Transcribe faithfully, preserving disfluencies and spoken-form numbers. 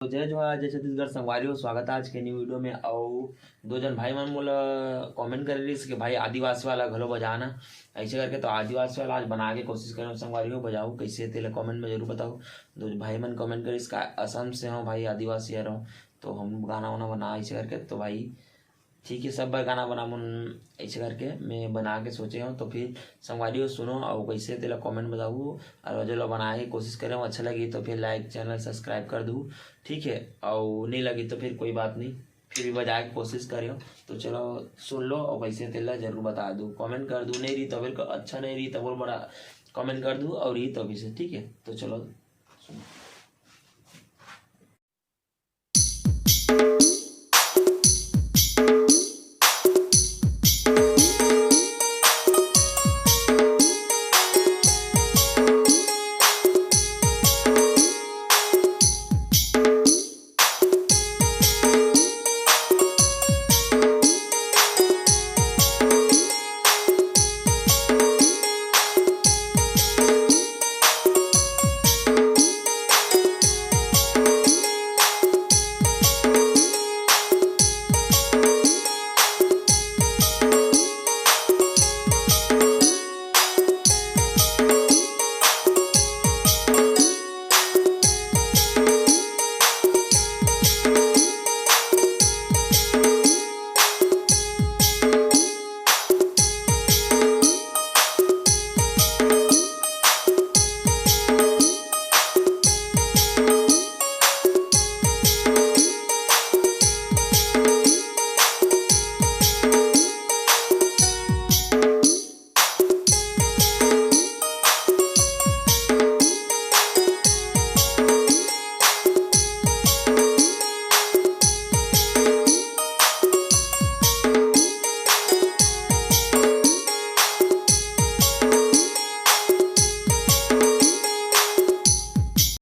तो जय जोहार, जय छत्तीसगढ़ संगवारी हो, स्वागत है आज के न्यू वीडियो में। अउ दो जन भाई मन मोला कमेंट करे रहिस कि भाई आदिवासी वाला घलो बजाना, ऐसे करके। तो आदिवासी वाला आज बना के कोशिश करेंव संगवारी हो, बजाहू कैसे तेला कमेंट में जरूर बताहू। दो भाई मन कमेंट करिस का असम से हो भाई, आदिवासी हरव, तो हम गाना वाना बना ऐसे करके। तो भाई ठीक है, सब बर गाना बनाबो ऐसे करके मैं बना के सोचे हूँ। तो फिर संगवारी हो सुनो अउ कैसे तेला कमेंट बताहू, अउ जो ला बनाए के कोशिश करे हूँ अच्छा लगी तो फिर लाइक चैनल सब्सक्राइब कर दू, ठीक है, अउ नहीं लगी तो फिर कोई बात नहीं, फिर भी बजाए के कोशिश करे हूँ। तो चलो सुन लो अउ कैसे तेला जरूर बता दू, कमेंट कर दू, नहीं रही तो फिर अच्छा नहीं रही तो बोल बड़ा कमेंट कर दू अउ रही तो भी से, ठीक है। तो चलो